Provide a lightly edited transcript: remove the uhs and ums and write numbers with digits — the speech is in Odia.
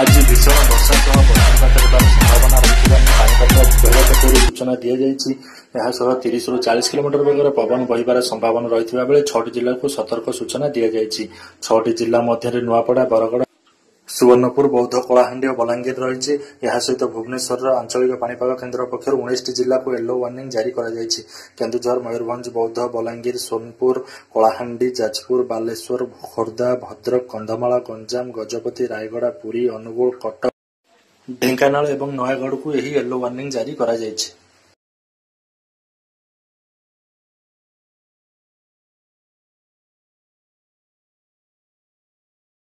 ଆଜି ଭୀଷଣ ବର୍ଷା ସହ ବଜ୍ରପାତ ହେବାର ସମ୍ଭାବନା ରହିଥିବା ନେଇ ପାଣିପାଗ ବିଭାଗ ପକ୍ଷରୁ ସୂଚନା ଦିଆଯାଇଛି। ଏହାସହ 30ରୁ 40 କିଲୋମିଟର ବେଗରେ ପବନ ବହିବାର ସମ୍ଭାବନା ରହିଥିବା ବେଳେ 6ଟି ଜିଲ୍ଲାକୁ ସତର୍କ ସୂଚନା ଦିଆଯାଇଛି। 6ଟି ଜିଲ୍ଲା ମଧ୍ୟରେ ନୂଆପଡ଼ା, ବରଗଡ଼, ସୁବର୍ଣ୍ଣପୁର, ବୌଦ୍ଧ, କଳାହାଣ୍ଡି ଓ ବଲାଙ୍ଗୀର ରହିଛି। ଏହା ସହିତ ଭୁବନେଶ୍ୱରର ଆଞ୍ଚଳିକ ପାଣିପାଗ କେନ୍ଦ୍ର ପକ୍ଷରୁ 19ଟି ଜିଲ୍ଲାକୁ ୟେଲୋ ୱାର୍ଣ୍ଣିଂ ଜାରି କରାଯାଇଛି। କେନ୍ଦୁଝର, ମୟୂରଭଞ୍ଜ, ବୌଦ୍ଧ, ବଲାଙ୍ଗୀର, ସୋନପୁର, କଳାହାଣ୍ଡି, ଯାଜପୁର, ବାଲେଶ୍ୱର, ଖୋର୍ଦ୍ଧା, ଭଦ୍ରକ, କନ୍ଧମାଳ, ଗଞ୍ଜାମ, ଗଜପତି, ରାୟଗଡ଼ା, ପୁରୀ, ଅନୁଗୁଳ, କଟକ, ଢେଙ୍କାନାଳ ଏବଂ ନୟାଗଡ଼କୁ ଏହି ୟେଲୋ ୱାର୍ଣ୍ଣିଂ ଜାରି କରାଯାଇଛି।